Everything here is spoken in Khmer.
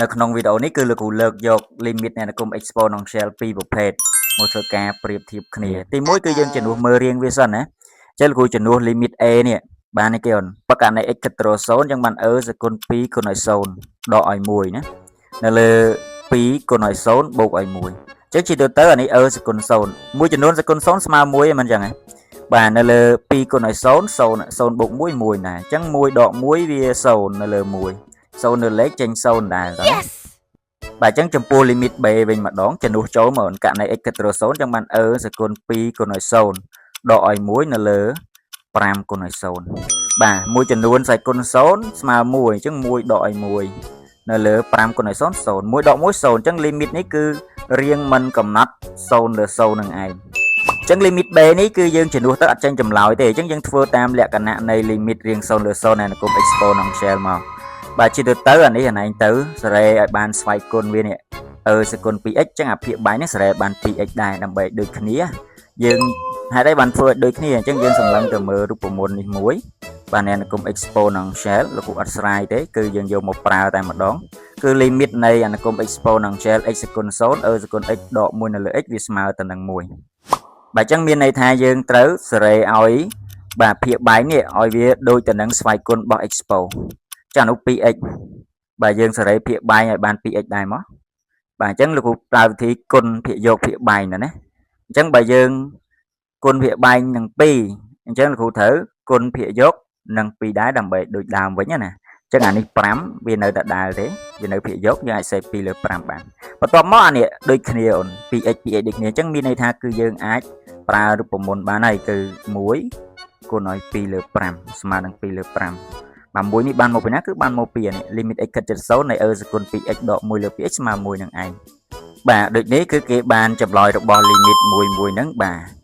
នៅក្នុងវីដេអូនេះគឺលោកគ្រូលើកយក limit នៃអនុគមន៍ exponential ពីរប្រភេទមកធ្វើការប្រៀបធៀបគ្នាទីមួយគឺយើងជំនួសមើលរាងវាសិនណាចឹងលោកគ្រូជំនួស limit a នេះបាននេះគេអូនបើករណី x គិតទៅ0ចឹងបាន e សេគុណ2គុណឲ្យ0ដកឲ្យ1ណានៅលើ2គុណឲ្យ0បូកឲ្យ1ចឹងជាទូទៅអានេះ e សេគុណ0មួយចំនួនសេគុណ0ស្មើ1ហ្នឹងមិនចឹងហ៎បាទនៅលើ2គុណឲ្យ0 0 0បូក1 1ដែរអញ្ចឹង1ដក1វា0នៅលើ1 0នៅលេខចេញ0ដែរតើ Yes. បាទអញ្ចឹងចំពោះ limit b វិញម្ដងជំនួសចូលមកករណី x គិតទៅ0ចឹងបាន e សេគុណ2គុណឲ្យ0ដកឲ្យ1នៅលើ5គុណឲ្យ0បាទមួយចំនួនសេគុណ0ស្មើ1អញ្ចឹង1ដកឲ្យ1នៅលើ5គុណឲ្យ0 0 1ដក1 0អញ្ចឹង limit នេះគឺរៀងមិនកំណត់0លើ0នឹងឯងអញ្ចឹង limit b នេះគឺយើងជំនួសទៅអត់ចេញចម្លើយទេអញ្ចឹងយើងធ្វើតាមលក្ខណៈនៃ limit រៀង0លើ0នៃអនុគមន៍ exponential មកបាទជាទូទៅអានេះអាណែងទៅសេរីឲ្យបានស្វ័យគុណវានេះ e សេគុណ 2x ចឹងអាភាគបែងនេះសេរីបាន 2x ដែរដើម្បីដូចគ្នាយើងហេតុអីបានធ្វើឲ្យដូចគ្នាអញ្ចឹងយើងសម្លឹងទៅមើលរូបមន្តនេះមួយបាទនៃអនុគមន៍ exponential លោកគ្រូអត់ស្រាយទេគឺយើងយកមកប្រើតែម្ដងគឺ limit នៃអនុគមន៍ exponential x សេគុណ0 e សេគុណ x ដក1នៅលើ x វាស្មើទៅនឹង1បាទអញ្ចឹងមានន័យថាយើងត្រូវសេរីឲ្យបាទភាគបែងនេះឲ្យវាដូចទៅនឹងស្វ័យគុណរបស់ expo ចានោះ 2x បាទយើងសេរីភាគបែងឲ្យបាន 2x ដែរមកបាទអញ្ចឹងលោកគ្រូប្រើវិធីគុណភាគយកភាគបែងណាណាអញ្ចឹងបើយើងគុណភាគបែងនឹង2អញ្ចឹងលោកគ្រូត្រូវគុណភាគយកនឹង2ដែរដើម្បីដូចដើមវិញណាអញ្ចឹងអានេះ5វានៅដដែលទេវានៅភាគយកយើងអាចសេ2លើ5បានបន្ទាប់មកអានេះដូចគ្នាអូន 2x 2x ដូចគ្នាអញ្ចឹងមានន័យថាគឺយើងអាចប្រើរូបមន្តបានហើយគឺ1គុណឲ្យ2លើ5ស្មើនឹង2លើ5បាទមួយនេះបានមកពីណាគឺបានមកពីអានេះ limit x ខិតជិត0នៃ e សេគុណ 2x ដក1លើ 2x ស្មើ1នឹងឯងបាទដូចនេះគឺគេបានចម្លើយរបស់ limit មួយមួយហ្នឹងបាទ